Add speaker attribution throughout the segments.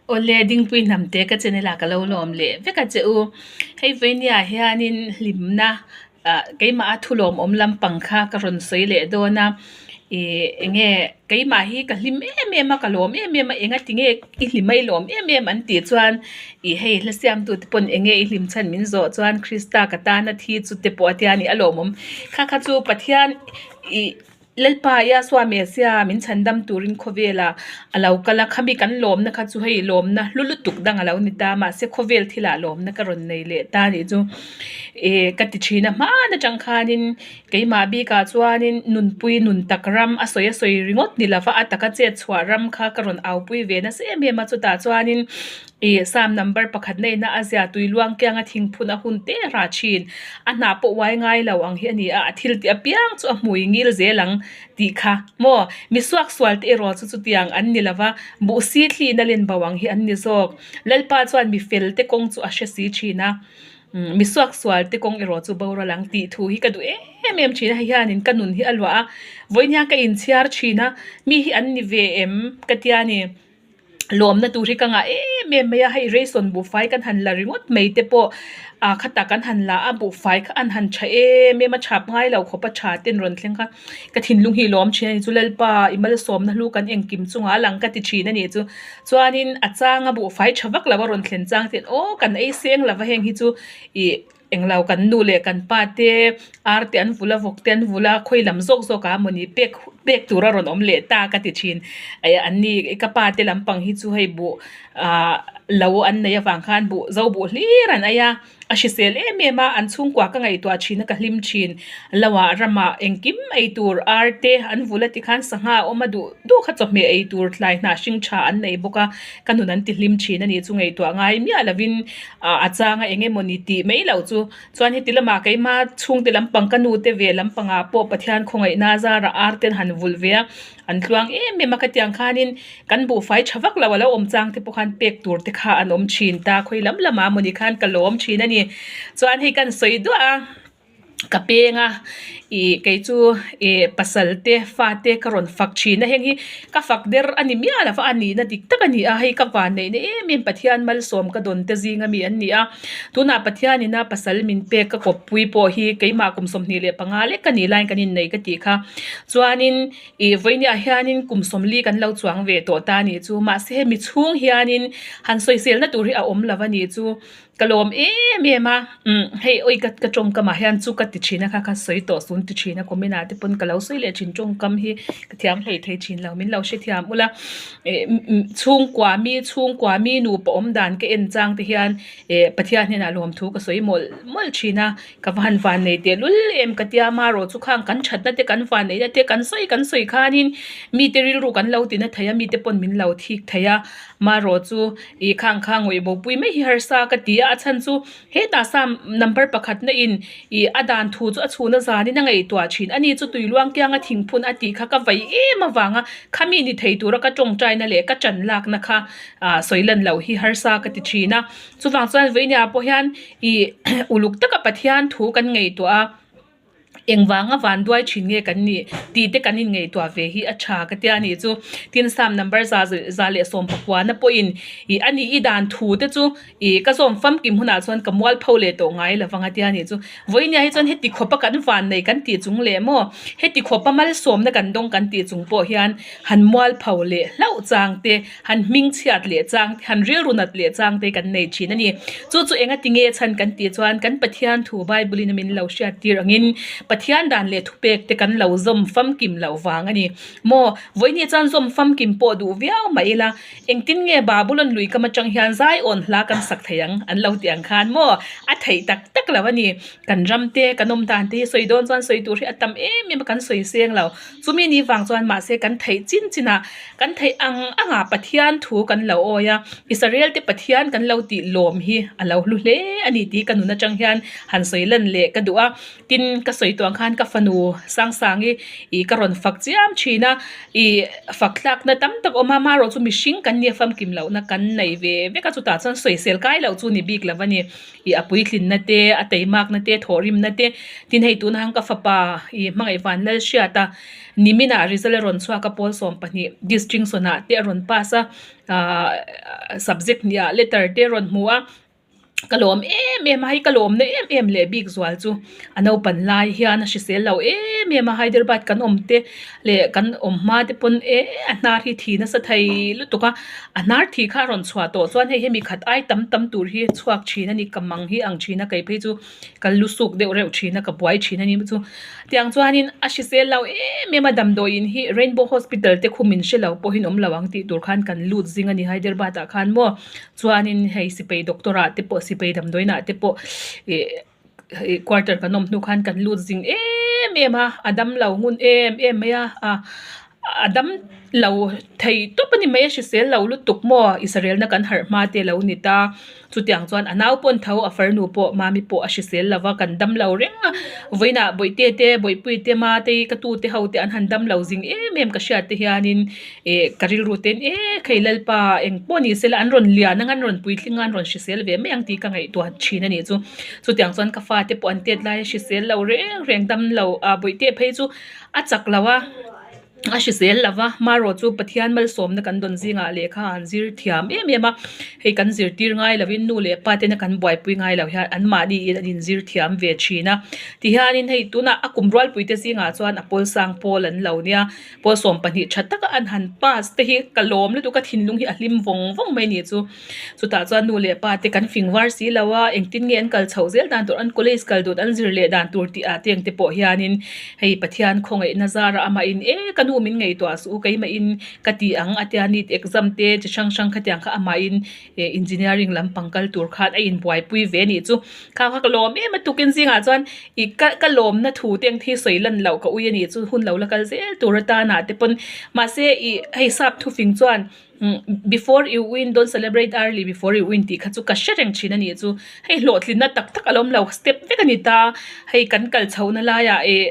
Speaker 1: Awle Dingpui Hnamte ka channel ah ka lo lawm leh vek a che u. Hei vawinia hianin hlimna ah keimah a thu lawmawm lampang kha ka rawn sawi leh dawn a. Ih eng nge keimah hi ka hlim em em a ka lawm em em a enga tinge i hlim a i lawm em em an tih chuan ih hei hla siamtute pawn eng nge i hlim chhan min zawh chuan Krista ka tana thi chu te pawh a tia ni a lawmawm. Kha kha chu Pathian ih. Lalpa Yahshua Messiah min chhan dam turin khawvelah a lo kal a, khami kan lawmna kha chu hei lawmna hlu lutuk dang a lo ni ta, mahse khawvel thilah lawmna ka rawn nei leh ta nih chu eh ka ti thin a, hmaan atang khanin keimah bikah chuanin nunpui nun tak ram a sawi a sawi ringawt ni lova a taka chet chhuah ram kha ka rawn aupui ve nasa em em a, chutah chuanin Ih, Psalm number pakhat na ina a zia tui luang kianga thingphun a hun te rah thin. A hnah pawh uai ngai lo ang hi a ni a, a thil tih apiang chu a hmui ngil zel ang tih kha maw? Mi suaksual te erawh chu chutiang an ni lova, buh si thli ina len bo ang hi an ni zawk. Lalpa chuan mi fel te kawng chu a hre si thin a, mi suaksual te kawng erawh chu boral ang tih thu hi ka duh em em thin a, hei hianin ka nun hi a luah a, vawiin hian ka inchhiar thin a, mi hi an ni ve em ka tia ni. Lawmna tur hi ka ngah em em mai a, hei ration buhfai kan han la ringawt mai te pawh ah khatah kan han la a, buhfai kha an han tha em em a, chhap ngai lo khawp a tha ten rawn thleng kha ka thinlung hi lawm thin a ni chu Lalpa i malsawmna hlu kan engkim chungah a lang ka ti thin a nih chu. Chuanin a changa buhfai tha vak lo a rawn thlen chang ten aw kan ei seng lova heng hi chu ih Englo kan nu leh kan pa te ar te an vul a vawk te an vul a khawi lam zawk zawk ah mawni pek pek tur a rawn awm leh ta ka ti thin an ni ka pa te lampang hi chu hei buh ah lo an nei avang khan buh zo buh hlir an ei a a hrisel em em a an chhungkua ka ngaihtuah thin a ka hlim thin lo ah ramah engkim ei tur ar te an vul a tikhan sangha a awm a duh duh kha chawhmeh ei tur thlai hnah hring tha an nei bawk a ka nun an ti hlim thin a ni chu ngaihtuah ngai miah lovin Ah a changa eng emaw ni tih mai loh chu. Chuan heti lamah keima chhungte lampang ka nute ve lampangah pawh Pathian khawngaihna a zarah ar ten han vulh ve a, an tluang em em a khatiang khanin kan buhfai tha vak lo a lo awm chang te pawh khan pek tur te kha an awm thin ta khawi lam lamah emaw ni khan ka lawm thin a ni. Chuan hei kan sawi duah a. Ka peng a ih kei chu ih pasal te fa te ka rawn fak thin a heng hi ka fak der a ni miah lo va a nihna dik tak a ni a hei ka van neihna em em Pathian malsawm ka dawn te zing ami an ni a tunah Pathian ina pasal min pek ka kawppui pawh hi keimah kum 25 lek ka nih laiin kan innei ka tih kha chuanin ih vawinia hianin kum 40 kan lo chuang ve tawh ta a nih chu mahse hemi chhung hianin han sawiselna tur hi a awm lo a nih chu. Ka lawm em em a, umm hei awi ka ka tawngkamah hian chu ka ti thin a kha kha sawi tawh sun ti thin a comment ah te pawn ka lo sawi leh thin tawngkam hi ka thiam hlei thei thin lo min lo hrethiam ula eh chhungkua mi chhungkua mi nupa awm dan ka en chang te hian eh Pathian hnenah lawmthu ka sawi mawlh mawlh thin a ka va han van nei teh lul em ka tia amaherawh chu khang kan thatna te kan van neihna te kan sawi kan sawi khanin mite rilru kan lo tina thei a mite pawn min lo thik thei a amaherawh chu Ih khang kha ngawih bopui mai hi harsa ka ti a, a chhan chu hetah Psalm number pakhat na in ih a dan thu chu a chhun a zanin a ngaihtuah thin a ni chu tui luang kianga thingphun a tih kha ka vei em avanga khami ni thei tura ka tawngtaina leh ka chan lakna kha ah sawi lan loh hi harsa ka ti thin a chuvang chuan vawinia pawh hian ih uluk taka Pathian thu kan ngaihtuah a. Engvanga van duai thin nge kan nih tih te kan inngaihtuah ve hi a tha ka tia a nih chu. Tin Psalm number za za leh sawm pakuana pawhin ih a nih i dan thu te chu ih ka zawm famkim hunah chuan ka mualpho leh tawh ngai lo vang a tia a nih chu. Vawinia hi chuan heti khawpa kan van nei kan tih chung leh maw heti khawpa malsawmna kan dawng kan tih chung pawh hian han mualpho leh hlauh chang te han hming chhiat leh chang te, han rilru nat leh chang te kan nei thin a ni. Chu chu enga ti nge chhan kan tih chuan kan Pathian thu Bible in a min lo hriat tir angin Pathian dan leh thupek te kan lo zawm famkim loh vang a ni. Maw, vawiin chuan zawm famkim pawh duh viau mah ila engtin nge Babulon lui kam atang hian Zion hla kan sak thei ang an lo tih ang khan maw a theih tak tak lo a ni. Kan ram te, kan awm dan te hi sawi dawn chuan sawi tur hi a tam em em a kan sawi seng lo. Chumi ni vang chuan mahse kan theih chin chin a, kan theih ang ang a Pathian thu kan lo awi a, Israel te Pathian kan lo tih lawm hi a lo hlu hle a ni tih ka nun atang hian han sawi lan leh ka duh a, tin ka sawi. sawi tawh ang khan ka fanu Sangsangi ih ka rawn fak chiam thin a ih fak tlakna tam tak a awm a amaherawh chu mihring kan nia famkim lohna kan nei ve vek a chutah chuan sawisel kai loh chu ni bik lo a ni ih a puitlinna te a teimakna te thawhrimna te tin hei tunah hian ka fapa ih hmangaih van lal hriat a niminah result a rawn chhuak a pawl 12 distinction ah te a rawn pass a ahh subject hnih ah letter te a rawn hmu a. Ka lawm em em a hei ka lawmna em em leh bik zual chu a naupan lai hian a hrisel lo em em a Hyderabad kan awm te leh kan awm hma te pawn eh a hnar hi thi nasa thei lutuk a a hnar thi kha a rawn chhuah tawh chuan hei hemi khat ai tam tam tur hi a chhuak thin a ni ka mang hi ang thin a kei phei chu ka lu suk deuh reuh thin a ka buai thin a ni chu tiang chuanin a hrisel lo em em a damdawiin hi Rainbow Hospital te khu min hre lo pawhin awm lo ang tih tur khan kan lut zing a ni Hyderabad ah khan maw. Chuanin hei sipai doctor ah te pawh sipai damdawiin ah te pawh ih ih quarter kan awm hnu khan kan lut zing em em a a dam lo ngun em em mai a a a dam lo thei tawp a ni mai a hrisel lo lutuk maw Israel na kan harh hma te lo ni ta chutiang chuan a nau pawn tho a farnu pawh mami pawh a hrisel lo va kan dam lo reng a vawiinah bawihte te bawihpui te mate ka tu te ho te an han dam lo zing em em ka hriat te hianin. Ih ka rilru ten e khei Lalpa eng pawh ni sela an rawn lian ang an rawn puitling a an rawn hrisel ve mai ang tih ka ngaihtuah thin a nih chu. Chutiang chuan ka fate pawh an tet lai a hrisel lo reng reng dam lo ah bawihte phei chu a chak lo a a hrisel lo va marawh chu Pathian malsawmna kan dawn zingah lehkha an zir thiam em em a hei kan zirtir ngai lovin nu leh pa tena kan buaipui ngai lo hian anmahniin an inzir thiam ve thin a tihianin hei tunah a kum rualpuite zingah chuan a pawl sang pawl an lo nia. Pawl 12 tha taka an han pass te hi ka lawm lutuk a thinlung hi a hlim vawng vawng mai ni chu. Chutah chuan nu leh pa te kan fing var si lo a, engtin nge an kal chhoh zel dan tur, an college kal dun an zir leh dan tur tih ah te engte pawh hianin hei Pathian khawngaihna zara amahin e ka nu min ngaihtuah suh u keimahin ka ti ang a tia NEET exam te chi hrang hrang khatiang kha amahin eh engineering lampang kal tur khan a inbuaipui ve anih chu. Kha kha ka lawm em a tukin zingah chuan ih ka ka lawmna thu te ang thi sawi lan loh ka ui anih chu hun lo la kal zel tur atana te pawn mahse ih hei sap thufing chuan umm before you win don't celebrate early before you win tih kha chu ka hre reng thin anih chu hei hlawhtlinna tak tak a lawm lo step vek a ni ta hei kan kal chhohna laiah ih.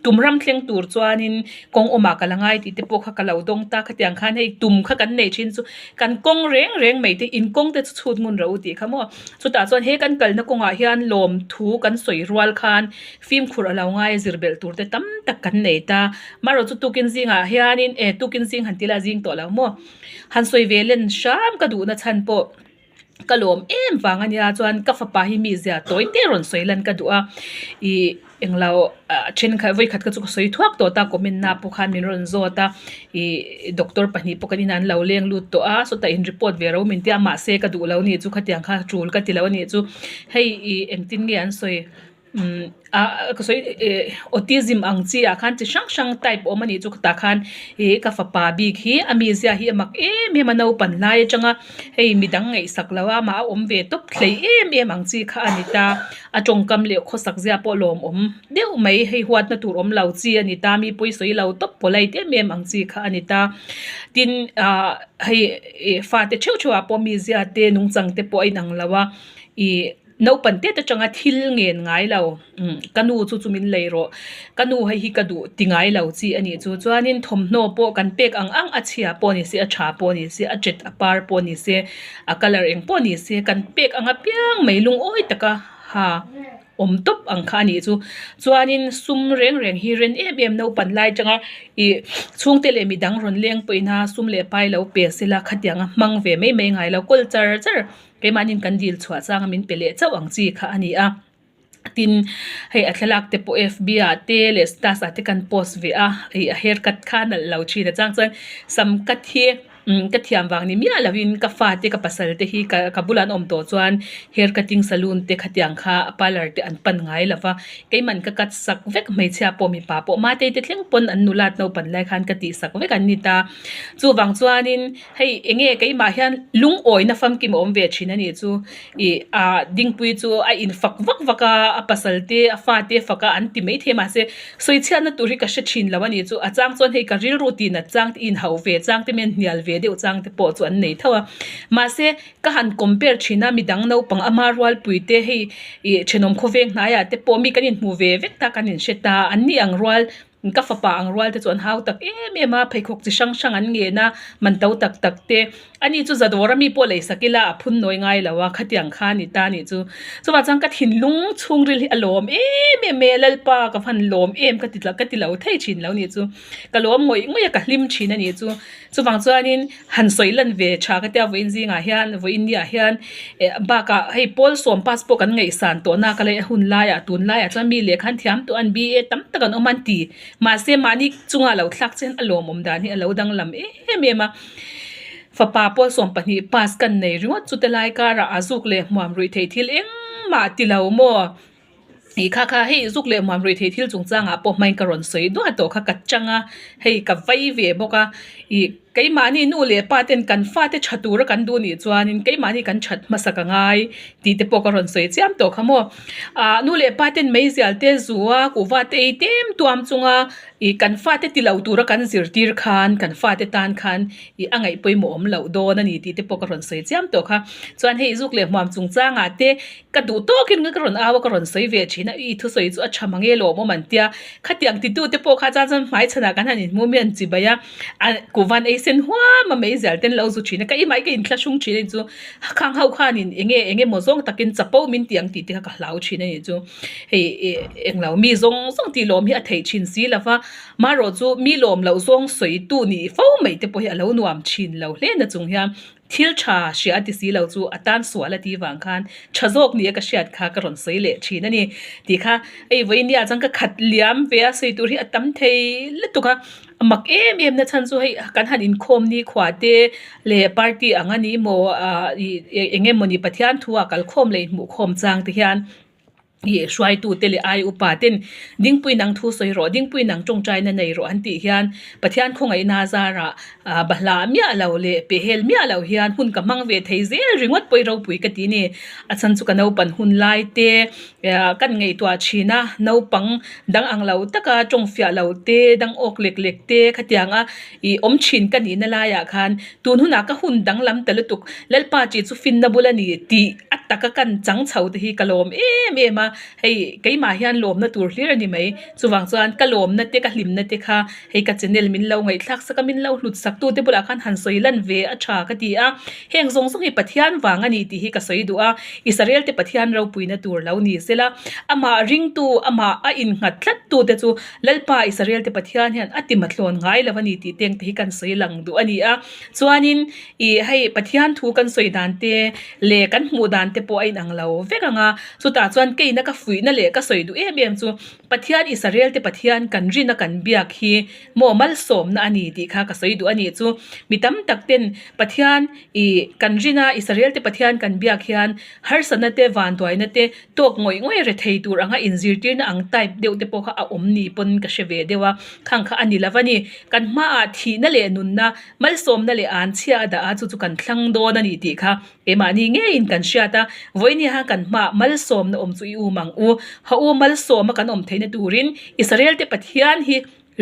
Speaker 1: Tum ram thleng tur chuanin kawng awmah ka la ngai tih te pawh kha ka lo dawng ta khatiang khan hei tum kha kan nei thin chu kan kawng reng reng mai te in kawng te chu chhut ngun rawh u tih kha maw chutah chuan he kan kalna kawngah hian lawm thu kan sawi rual khan fimkhur a lo ngai a zir belh tur te tam tak kan nei ta marawh chu tukin zingah hianin e tukin zing han ti la zing tawh lo maw han sawi ve len hram ka duhna chhan pawh. Ka lawm em vang a nia chuan ka fapa hi mi zia tawi te rawn sawi lan ka duh a ih englo ah thenkhat vawikhat kha chu ka sawi thuak tawh ta comment na pawh khan min rawn zawt a ih doctor pahnih pawh kan inah an lo leng lut tawh a sawtah in report ve ro min tia mahse ka duh lo a nih chu khatiang kha tul ka ti lo a nih chu hei ih engtin nge an sawi. Umm ah ka sawi eh autism ang chi ah khan chi hrang hrang type awm a nih chu tah khan ih ka fapa bik hi a mizia hi a mak em em a naupan lai atanga hei midang ngaihsak lo a amah a awm ve tawp hlei em em ang chi kha a ni ta a tawngkam leh khawsak zia pawh lawmawm deuh mai hei huatna tur awm lo chi a ni ta mi pawi sawi lo tawp polite em em ang chi kha a ni ta tin ah hei ih fate theuh theuh ah pawh mizia te nungchang te pawh a inang lo a ih. Naupan tet atanga thil ngen ngai lo, umm ka nu chu chu min lei rawh, ka nu hei hi ka duh ti ngai lo chi a nih chu. Chuanin thawmhnaw pawh kan pek ang ang a chhia pawh ni se, a tha pawh ni se, a tet a par pawh ni se, a colour eng pawh ni se kan pek ang apiang mai lungawi taka ha awm tawp ang kha a nih chu. Chuanin sum reng reng hi ren em em naupan lai atanga ih chhungte leh midang rawn leng pawhin a sum leh pai lo pe sela khatiang a hmang ve mai mai ngai lo kawl char char. Keimahni'n kan dil chhuah changa min pe leh chauh ang chi kha a ni a. Tin, hei a thlalak te pawh FB ah te leh status ah te kan post ve a, hei a hair cut kha a nalh lo thin a chang chuan sam cut hi umm ka thiam vang ni miah lovin ka fate ka pasal te hi ka ka bulah an awm tawh chuan hair cutting saloon te khatiang kha parlour te an pan ngai lo va, keiman ka cut sak vek hmeichhia pawh mipa pawh mate te thleng pawn an nulat naupan lai khan ka tih sak vek an ni ta. Chuvang chuanin. Hei enge keimah hian lungawina famkim a awm ve thin a nih chu ih ah dingpui chu a in fak vak vak a a pasal te a fa te fak a an ti maithei mahse sawichhiatna tur hi ka hre thin lo a nih chu a chang chuan hei ka rilru tih nat chang te inhauh ve chang te mian hnial ve. ve deuh chang te pawh chu an nei tho a. Mahse, ka han compare thin a, midang naupang ama rualpui te hei ih thenawm khawveng hnaiah te pawh mi kan inhmu ve vek ta kan inhre ta, an ni ang rual Ka fapa ang rual te chu an hau tak em em a, pheikhawk chi hrang hrang an ngen a, man to tak tak te. Ani chu zadawr ami pawh lei sak ila a phun nawi ngai lo a, khatiang kha a ni ta anih chu. Chuvang chuan ka thinlung chhungril hi a lawm em em mai a, Lalpa ka van lawm em ka ti ka ti lo thei thin lo anih chu. Ka lawm ngawih ngawih a, ka hlim thin anih chu. Chuvang chuanin han sawi lan ve tha ka tia vawiin zingah hian vawiin niah hian eh bakah hei pawl sawm pass pawh kan ngaihsan tawh na ka leh a hun laiah tun laiah chuan mi lehkha an thiam tawh an BA tam tak an awm an ti mahse mahni chunga lo thlak chian a lawmawm dan hi a lo danglam em em a fapa pawl 12 pass kan nei ringawt chu te lai karah a zuk leh hmuam ruih theih thil engmah ti lo maw. Ih kha kha hei zuk leh muam ruih theih thil chungchangah pawh hmain ka rawn sawi duah tawh kha ka chang a, hei ka vai ve bawk a, ih keimahni nu leh pa ten kan fate tha tura kan duh nih chuanin keimahni kan that hmasak a ngai tih te pawh ka rawn sawi chiam tawh kha maw. Ah nu leh pa ten meizial te zu a kuhva te ei tlem tuam chunga ih kan fate ti lo tura kan zirtir khan kan fate tan khan ih a ngaih pawimawh awm loh dawn a ni tih te pawh ka rawn sawi chiam tawh kha. Chuan hei zuk leh muam chungchangah te Ka duh tawkin ka rawn au a, ka rawn sawi ve thin a, i thusawi chu a tha mang e lawmawm an tia. Khatiang titu te pawh kha chuan chuan hmai chhanah kan han inhmu mi an chi bai a, a kuvan ei sen huam a meizial ten lo zu thin a, ka imai ka inthla hrung thin a ni chu. Khang ho khanin eng nge eng emaw zawng takin chapo min ti ang tih te kha ka hlau thin a ni chu. Hei englo mi zawng zawng tih lawm hi a theih thin si lo va, marawh chu mi lawm loh zawng sawitu nih fo mai te pawh hi a lo nuam thin lo hle na chung hian. Thil tha hria a ti si lo chu a tan sual a ti vang khan tha zawk nia ka hriat kha ka rawn sawi leh thin a ni tih kha hei vawinia chuan ka khat liam ve a sawi tur hi a tam thei lutuk a, a mak em em na chhan chu hei kan han inkhawm ni khua te leh party ang a ni maw ah ih eng emawni Pathian thu ah kalkhawm leh inhmuhkhawm chang te hian. Ih hruaitute leh ai upa ten dingpui nang thu sawi rawh, dingpui nang tawngtaina nei rawh an tih hian Pathian khawngaihna zarah ah bahlah miah lo leh pehhel miah lo hian hun ka hmang ve thei zel ringawt pawh i ropui ka ti a ni. A chhan chu ka naupan hun lai te ah kan ngaihtuah thin a, naupang dang ang lo taka tawng fiah lo te, dang awk lek lek te khatiang a ih awm thin ka nihna laiah khan tun hunah ka hun danglam ta lutuk Lalpa tih chu finna bul a ni tih a taka kan chang chho te hi ka lawm em em a, hei keimah hian lawmna tur hlir a ni mai. Chuvang chuan ka lawmna te ka hlimna te kha hei ka channel min lo ngaihthlak sak a, min lo hlut sak tu te bulah khan han sawi lan ve a tha ka ti a, heng zawng zawng hi Pathian vang a ni tih hi ka sawi duh a, Israel te Pathian ropuina tur lo ni sela, amah ringtu amah a innghat tlat tu te chu Lalpa Israel te Pathian hian a ti mathlawn ngai lo a ni tih teng te hi kan sawi lang duh a ni a, chuanin Ih hei Pathian thu kan sawi dan te leh kan hmuh dan te pawh a inang lo vek ang a, chutah chuan keina ka fuihna leh ka sawi duh em em chu Pathian Israel te Pathian kan rina kan biak hi maw malsawmna a ni tih kha ka sawi duh a nih chu. Mi tam tak ten Pathian ih kan rina Israel te Pathian kan biak hian harsatna te vanduaina te tawk ngawih ngawih rethei tur anga inzirtirna ang type deuh te pawh kha a awm ni pawn ka hre ve deuh a, khang kha a ni lo a ni. Kan hmaah thihna leh nunna Malsawmna leh an chhia a dah a, chu chu kan thlang dawn a ni tih kha keimahni ngeiin kan hriat a, vawinia kan hmaah malsawmna awm chu i um ang u. Ha u malsawma kan awm theihna turin Israel te Pathian hi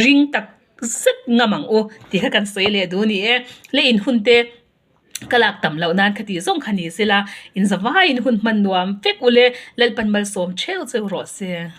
Speaker 1: ring tak zet ngam ang u tih kha kan sawi leh duh a ni e. Le in hun te ka lak tam loh nan kha tih zawng kha ni sela, in zavaiin hun hman nuam vek ule Lalpan malsawm theu cheu rawh se.